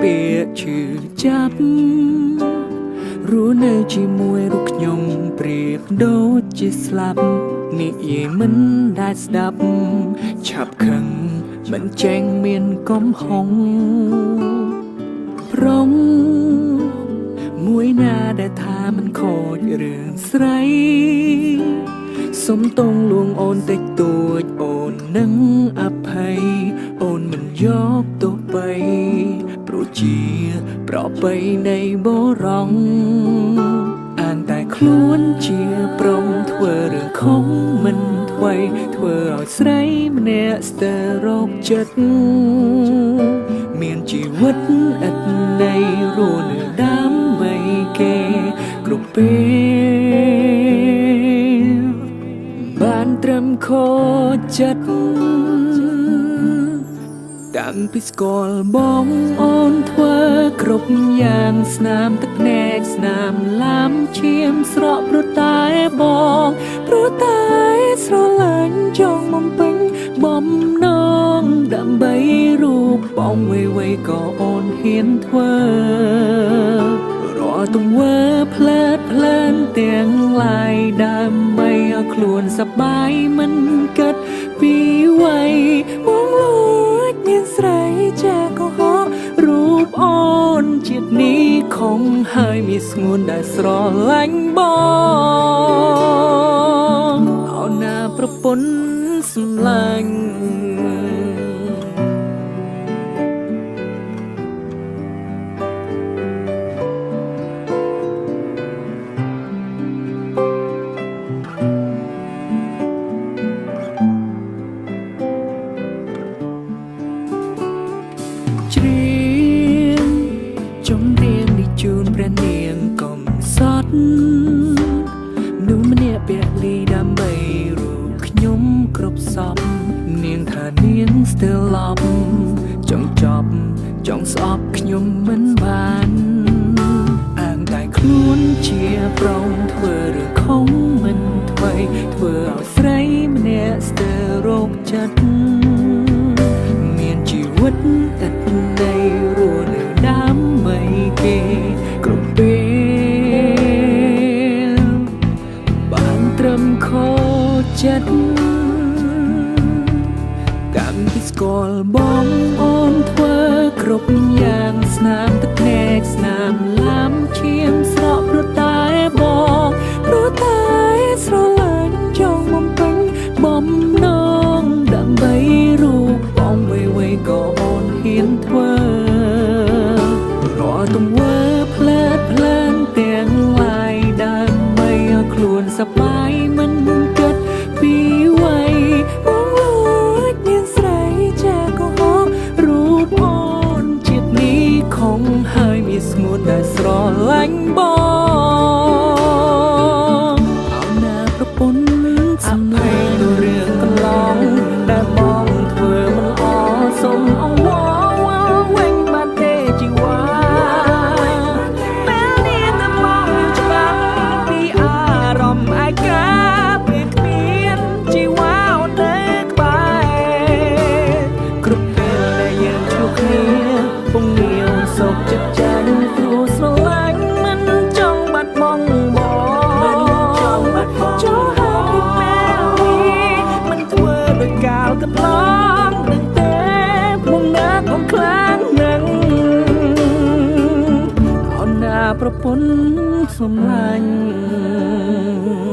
ពាក្យឈឺចាប់រស់នៅជាមួយរូបខ្ញុំប្រៀបដូចជាស្លាប់និយាយមិនដែលស្ដាប់ឆាប់ខឹងមិនចេះមានកំហុងប្រុងមួយណាដែលថាមិនខូចរឿងស្រី សុំតងលួងអូនតិចតួចអូននឹងអភ័យអូនមិនយកទោះបីព្រោះជាប្រពៃណីបរងអានតែខ្លួនជាប្រុងធ្វើរឿងខំមិនថ្វីធ្វើឲ្យស្រីម្នាក់ស្ទើររោគចិត្តមានជីវិតឥតន័យរស់នៅដើម្បីគេគ្រប់ពេល បានត្រឹមខូចចិត្តតាំងពីស្គាល់បងអូនធ្វើគ្រប់យ៉ាងស្នាមទឹកភ្នែកស្នាមឡាមឈាមស្រក់ព្រោះតែបងព្រោះតែស្រឡាញ់ចង់បំពេញបំណងដើម្បីរូបបងវៃវៃក៏អូនហ៊ានធ្វើ រាល់ទង្វើផ្លើតផ្លើនទាំងឡាយដើម្បីឲ្យខ្លួនសប្បាយមិនគិតពីវ័យមកលួចមានស្រីចាកុហករូបអូនជាតិនេះខំហើយមានស្ងួនដែលស្រឡាញ់បងអូនណាប្រពន្ធសម្លាញ់ ច្រៀងចម្រៀងនេះជូនព្រះនាងកំសត់នោះម្នាក់ពលីដើម្បីរូបខ្ញុំគ្រប់សពនាងថានាងស្ទើរឡប់ចង់ចប់ចង់ស្អប់ខ្ញុំមិនបានអាងតែខ្លួនជាប្រុងធ្វើរឿងខំមិនថ្មីធ្វើឲ្យស្រីម្នាក់ស្ទើររោគចិត្ត មានជីវិតឥតន័យរស់នៅដើម្បីគេគ្រប់ពេលបានត្រឹមខូចចិត្តតាំងពីស្គាល់បងអូនធ្វើគ្រប់យ៉ាងស្នាមទឹកភ្នែកស្នាមឡាមឈាមស្រក់ព្រោះតែបងព្រោះតែស្រឡាញ់ចង់បំពេញបំណងដើម្បីរូបបងវៃវៃក៏អូនហ៊ានធ្វើរាល់ទង្វើផ្លើតផ្លើនទាំងឡាយដើម្បីឲ្យខ្លួនសប្បាយមិនគិតពីវ័យបងលួចមានស្រីចាកុហករូបអូនជាតិនេះខំហើយមានស្ងួនដែលស្រឡាញ់បងអោណាប្រពន្ធអភ័យទៅរឿងកន្លងដែលបងធ្វើមិនល្អសុំអង្វរវិញបានទេជីវ៉ាពេលនេះតែមកច្បាស់ពីអារម្មណ៍ឯកាពេលគ្មានជីវ៉ាអូននៅក្បែរគ្រប់ពេលដែលយើងជួបគ្នាពងងាវសោកចិត្តចាញ់ព្រោះស្រឡាញ់មិនចង់បាត់បង់បងចូលហើយពីពេលនេះមិនធ្វើដោយកាលកន្លងនឹងទេមុំណាកុំខ្លាំងនឹងអូនណាប្រពន្ធសម្លាញ់។